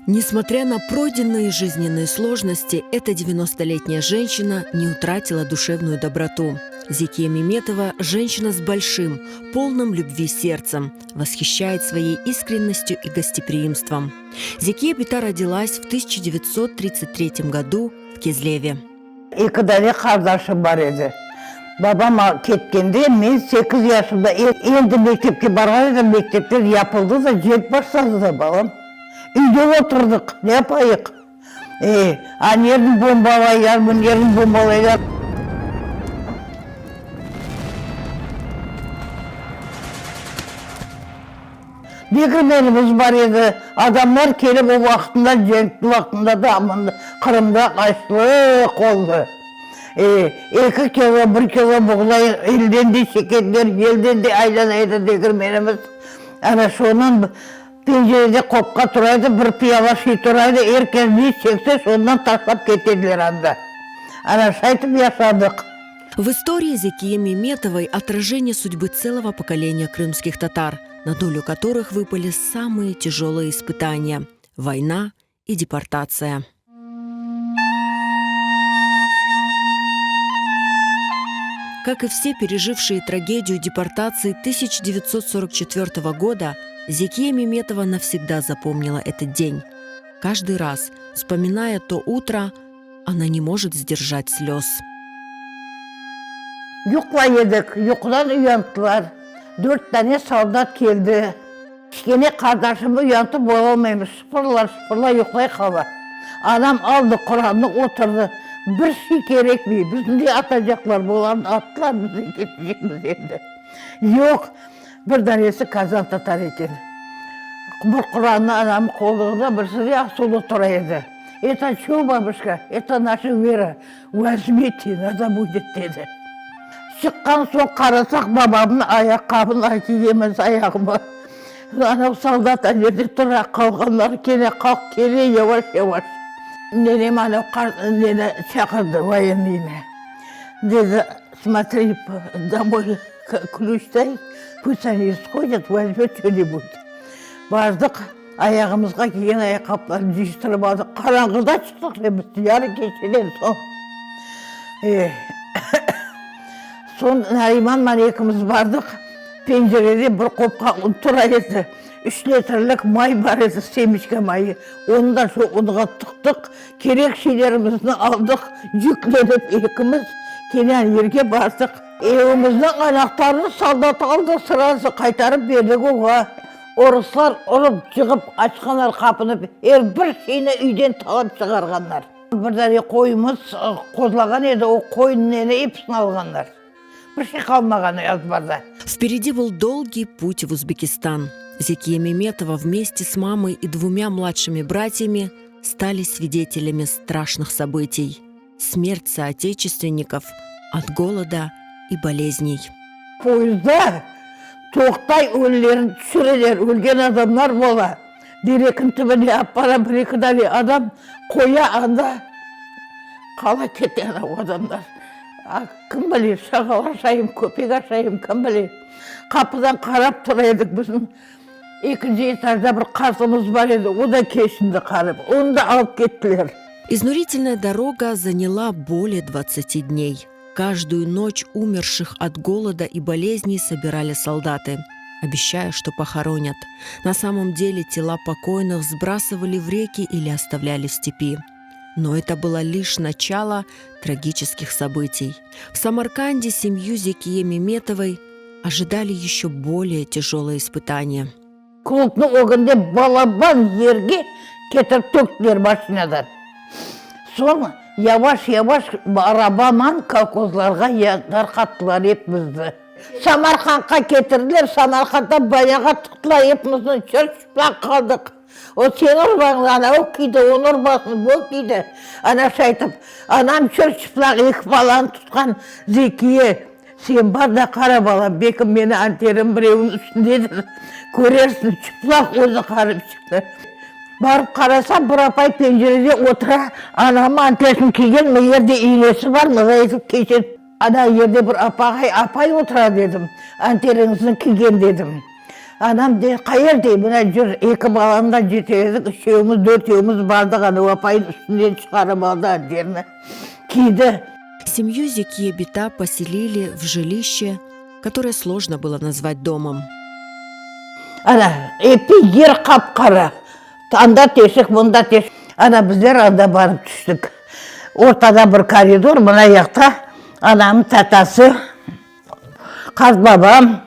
Несмотря на пройденные жизненные сложности, эта 90-летняя женщина не утратила душевную доброту. Зекия Меметова – женщина с большим, полным любви сердцем, восхищает своей искренностью и гостеприимством. Зекия Бита родилась в 1933 году в Кезлеве. Eki dane qardaşım bar edi. Babam ketkende men sekiz yaşımda, endi mektepke barğan edim, mektepler yapıldı da, cenk başladı da, balam. Üyde oturdıq, ne yapayıq? E, anerni bombalaylar, mınerni bombalaylar. Degirmenimiz bar edi, adamlar kelip o vaqtında, cenkniñ vaqtında da mında Qırımda açlıq oldı. E, eki kilo, bir kilo buğday elden de çekediler, yelden de aylana edi degirmenimiz. Ana şonıñ pencerede qopqa tura edi, bir piyala şiy tura edi, er kes ne çekse, şondan taşlap kete ediler anda. Ana şaytip yaşadıq. В истории Зекие Меметовой отражение судьбы целого поколения крымских татар, на долю которых выпали самые тяжелые испытания – война и депортация. Как и все пережившие трагедию депортации 1944 года, Зекия Меметова навсегда запомнила этот день. Каждый раз, вспоминая то утро, она не может сдержать слез. Yuqlay edik, yuqudan uyantılar. Dört dane soldat keldi. Kiçkene qardaşımnı uyantıp olalmaymız, şıpırlar-şıpırlay yuqlay qala. Anam aldı Qurannı, oturdı. Bir şey kerekmey, bizni de atacaqlar, bularnı attılar, biz de ketecekmiz endi. Yoq, bir danesi kazan tatar eken. Bir Qurannı anamnıñ qoltuğında, birisi de asılı tura edi. Eto ço, babuşka, eto naşa vera, vozmite, nado budet, dedi. Çıqqan soñ qarasaq, babamnıñ ayaqqabını kiyemiz ayağıma. Anav soldat anerde tura, qalğanları kene qalq kele yavaş-yavaş. Nenem anav qart neni çaqırdı, voyennıynı. Dedi, smotri, domoy klüç day, pust oni shodât, vozmöt ço-nibud. Bardıq. Ayağımızğa kiygen ayaqqaplarnı cıyıştırıp aldıq. Qaranğıda çıqtıq biz, yarı geceden soñ. Soñ Narimanman ekimiz bardıq, pencerede bir qopqa un tura edi. Üç litrlik may bar edi, semiçka mayı. Onı da şu unğa tıqtıq, kerek şeylerimizni aldıq, yüklenip ekimiz kene yerge bardıq. Evimizniñ anahtarını soldat aldı, srazu qaytarıp berdik oğa. Oruslar urıp cığıp açqanlar qapını, er bir şeyni üyden talap çıqarğanlar. Bir dane qoyumız qozlağan edi, o qoyunı episini alğanlar. Bir şey qalmağan azbarda. Впереди был долгий путь в Узбекистан. Зекия Меметова вместе с мамой и двумя младшими братьями стали свидетелями страшных событий. Смерть соотечественников от голода и болезней. Poyezda toqtay, ölülerni tüşüreler, ölgen adamlar bola. Direkniñ tübüne ap bara bir-eki dane adam qoya, anda qala kete ana o adamlar. A, kim bile, şağal aşayım, köpek aşayım, kim bile. Qapıdan qarap tura edik, bizim ekinci etajda bir qartımız bar edi, o da keçindi qarıp, onı da alıp kettiler. Изнурительная дорога заняла более 20 дней. Каждую ночь умерших от голода и болезней собирали солдаты, обещая, что похоронят. На самом деле тела покойных сбрасывали в реки или оставляли в степи. Но это было лишь начало трагических событий. В Самарканде семью Зекие Меметовой ожидали еще более тяжелые испытания. Klubnıñ ögünde balaban yerge ketirip töktüler maşinadan. Soñ yavaş-yavaş arabaman kolhozlarğa tarqattılar epimizni. Samarqandqa ketirdiler, Samarqandda bayağa tıqtılar epimizni, çır-çıplaq qaldıq. O seniñ urbañnı ana o kiydi, onıñ urbasını bu kiydi. Ana şaytip, anam çır-çıplaq eki balanı tutqan Zekiye, Sen bar da qara balam, belki meni anterim birevniñ üstündedir, körersiñ, çıplaq özü qarıp çıqtı. Barıp qarasam, bir apay pencerede otura, anamnıñ antersini kiygen, mıyerde iynesi bar, mıza etip keçe. Ana yerde bir apaqay apay otura dedim, anteriñizni kiygen dedim. Anam dey, qayer dey, mına cür, eki balanı da jetelezdik, üçevimiz, dörtevimiz bardıq, ana o apaynıñ üstünden çıqarıp aldı anterini, kiydi. Семью Зекие Бита поселили в жилище, которое сложно было назвать домом. Ana, eppi yer qap-qara. Anda teşik, mında teşik. Ana, bizler anda barıp tüştik. Ortada bir koridor, mına yaqta anamnıñ tatası, qartbabam,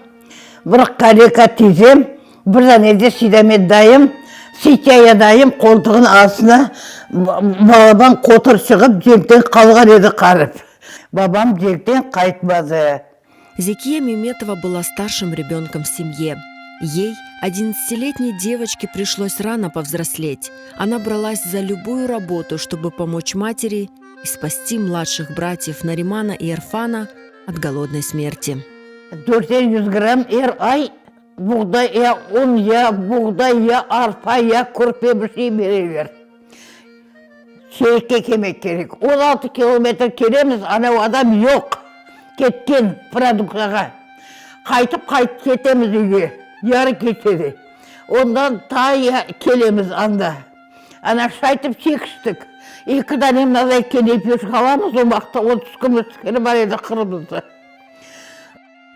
bir kaleka tizem, bir dane de Seydamet dayım, Seytâya dayım qoltuğınıñ astına balaban qotur çıqıp cenkten qalğan edi qarıp. Babam cenkten qaytmadı. Зекие Меметова была старшим ребенком в семье. Ей, 11-летней девочке, пришлось рано повзрослеть. Она бралась за любую работу, чтобы помочь матери и спасти младших братьев Наримана и Эрфана от голодной смерти. 400 gramm er ay buğday ya un, ya buğday, ya arpa, ya kürpe bir şey bereler. Şeerge kelmek kerek. 16 kilometr kelemiz, ana o adam yoq, ketken produktağa. Qaytıp qaytıp ketemiz üyge, yarı gecede. Ondan ta kelemiz anda. Ana şaytip çekiştik. Eki dane mınaday kelepyoşka alamız, o vaqıtta 30 kümüş tikili bar edi qırmızı.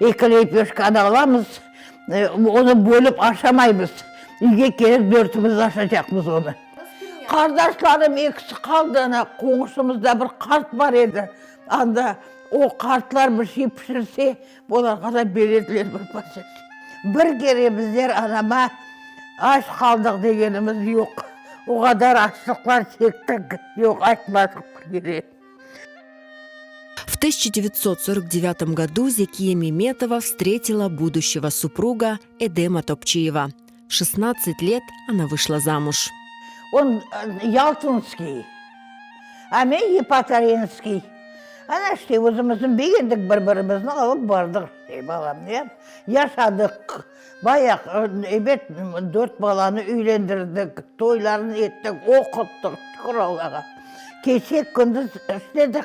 Eki lepyoşkanı alamız, onı bölip aşamaymız. Üyge kelip dörtümiz aşacaqmız onı. Qardaşlarım ekisi qaldı, ana qoñşumızda bir qart bar edi, anda o qartlar bir şey pişirse, olarğa da berediler bir parça. Bir kere bizler anama aç qaldıq degenimiz yoq, o qadar açlıqlar çektik, yoq, aytmadıq bir kere. В 1949 году Зекия Меметова встретила будущего супруга Эдема Топчиева. В 16 лет она вышла замуж. Он Ялтинский, а men Епаторинский. Ana işte özümizniñ begendik bir-birimizni alıp bardıq işte balamnen. Yaşadıq. Bayağı, ebet, dört balanı üylendirdik, toylarını ettik, oquttıq, şükür Allağa. Gece-kündüz işledik.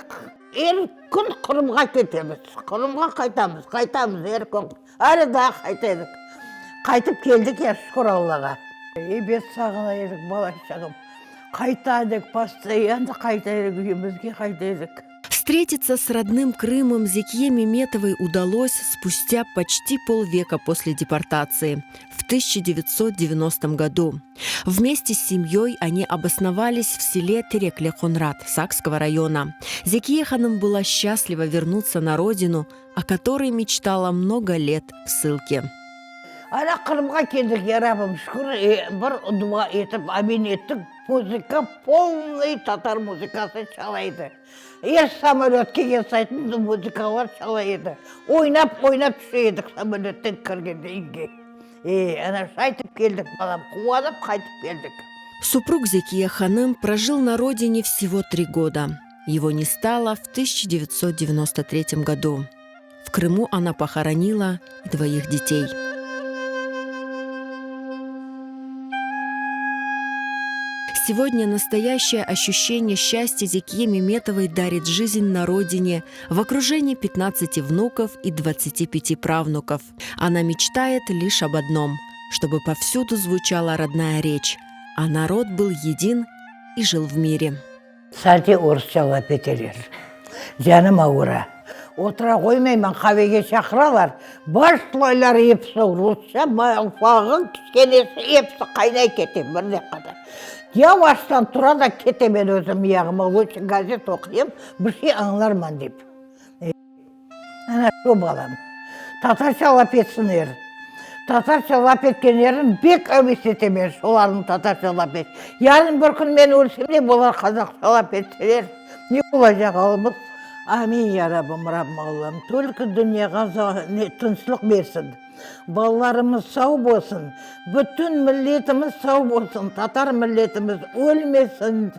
Er kün Qırımğa ketemiz, Qırımğa qaytamız, qaytamız er kün, ale daa qayta edik. Qaytıp keldik ya, şükür Allağa. Ebet sağına edik bala-çağam. Qayta edik, postoyanno qayta edik, üyümizge qayta edik. Встретиться с родным Крымом Зекие Меметовой удалось спустя почти полвека после депортации, в 1990 году. Вместе с семьей они обосновались в селе Терекле-Конрад Сакского района. Зекие Ханым была счастлива вернуться на родину, о которой мечтала много лет в ссылке. Ana Qırımğa keldik, ya Rabbim, şükür, bir dua etip, amin ettik, muzıka, polnıy tatar muzıkası çala edi. Er samolöt kelgen sayın muzıkalar çala edi. Oynap, oynap tüşe edik samolötten kirgende üyge. E, ana şaytip keldik, balam, quvanıp qaytıp keldik. Супруг Зекие Ханым прожил на родине всего три года. Его не стало в 1993 году. В Крыму она похоронила двоих детей. Сегодня настоящее ощущение счастья Зекие Меметовой дарит жизнь на родине в окружении 15 внуков и 25 правнуков. Она мечтает лишь об одном – чтобы повсюду звучала родная речь, а народ был един и жил в мире. Sade orusça laf eteler. Canım avura. Otura qoymayman, qavege çaqıralar. Başlaylar episi rusça, ufağı, kiçkenesi, episi qaynay kete bir daqqada. Yavaştan tura da ketemen özüm yağıma, luçı gazet oquyım, bir şey añlarman dep. Ana şu balam, tatarca laf etsinler. Tatarca laf etkenlerin bek aves etemen, şolarnıñ tatarca laf et. Yarın bir kün men ölsem de, bular qazaqça laf etseler, ne olacaq alımız? Amin, ya Rabbim, Rabbim Allam, tolko dünyağa tınçlıq bersin. Balalarımız sau bolsun, bütün milletimiz sau bolsun, tatar milletimiz ölmesin.